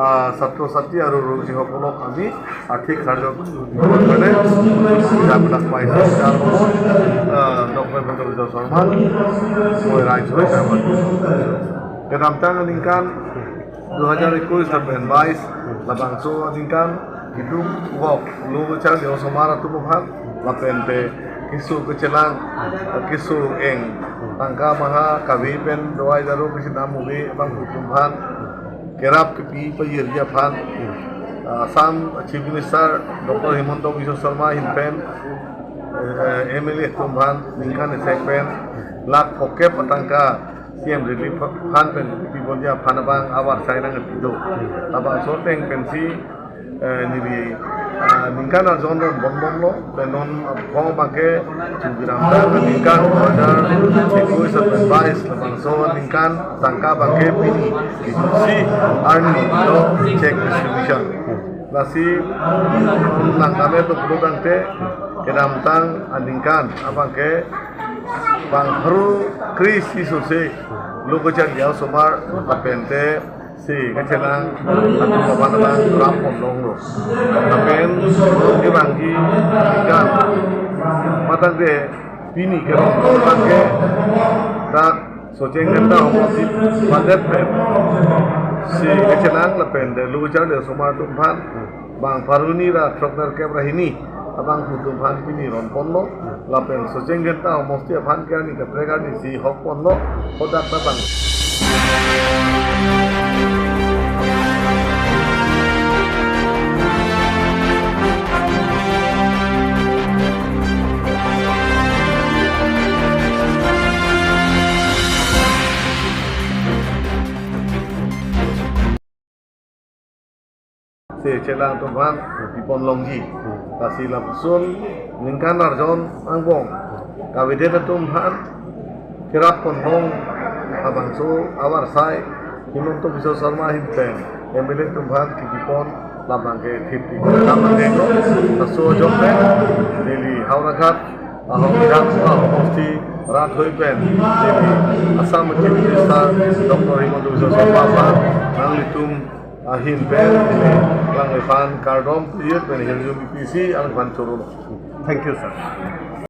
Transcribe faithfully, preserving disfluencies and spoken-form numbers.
Ah, ছাত্ৰ ছাত্ৰী আৰু ৰোগীসকলক আমি আৰ্থিক সাহায্য কৰিবৰ কাৰণে সুবিধাবিলাক পাইছোঁ। যাৰ ফলত, আহ, ডক্টৰ হিমন্ত বিশ্ব শৰ্মা মই ৰাইজ হৈ সেৱা কৰিছোঁ। Kedamtang aningkan dua hajar ekuis lapen bais labangso aningkan itum wok Local Charity Osomar atum aphan lapente keso kechelang, keso eng, tangka maha, kave pen dawai daru kesinam ave abangphu atum aphan kerap kepi pajirji aphan, ah, Assam Chief Minister Doctor Himanta Biswa Sarma ahin pen, eh, M L A atum aphan ningkan isi pen lakh phokep atangka C M Relief Fund pen kepi ponji aphan abang avarsai nangkepi do. Labangso ateng pensi, eh, neli, ah, ningkan arjon ron ponbomlo, pen non aphong abangke chingkiram ta ningkan dua hajar ekuis lapen bais labangso aningkan tangka abangke pini kejuksi arni lo check distribution. Lasi nangkame to pulo tangte kedamtang aningkan abangke bang pharo kre-isi sose Local Charity Osomar lapente si kechelang atum aphan abang rap ponlonglo. Lapen kevangji aningkan matangte pini kerong abangke dak Socheng Dhenta Homosti padet pen si kechelang lapente Local Charity Osomar atum aphan bang pharo hini ra throknerkep ra hini abangphu atum aphan pini ron ponlo, lapen Socheng Dhenta Homosti aphan ke arni kaprek arni isi hok ponlo, hadak ta bang. Si chelang atum aphan pi ponlongji. Lasi lapuson ningkan arjon angbong kavedet atum aphan kerap ponlong labangso avarsai Himanta Biswa Sarma ahin pen M L A atum aphan kepi pon labangke thip thip. Labangke ko laso ajok pen neli Howraghat ahok Bidhan Sabha homosti rat hoi pen neli Assam Chief Minister Doctor Himanta Biswa Sarma aphan nanglitum ahin pen neli alangliphan kardom pir pen hirjume pisi alangliphan chorolo. Thank you, sir.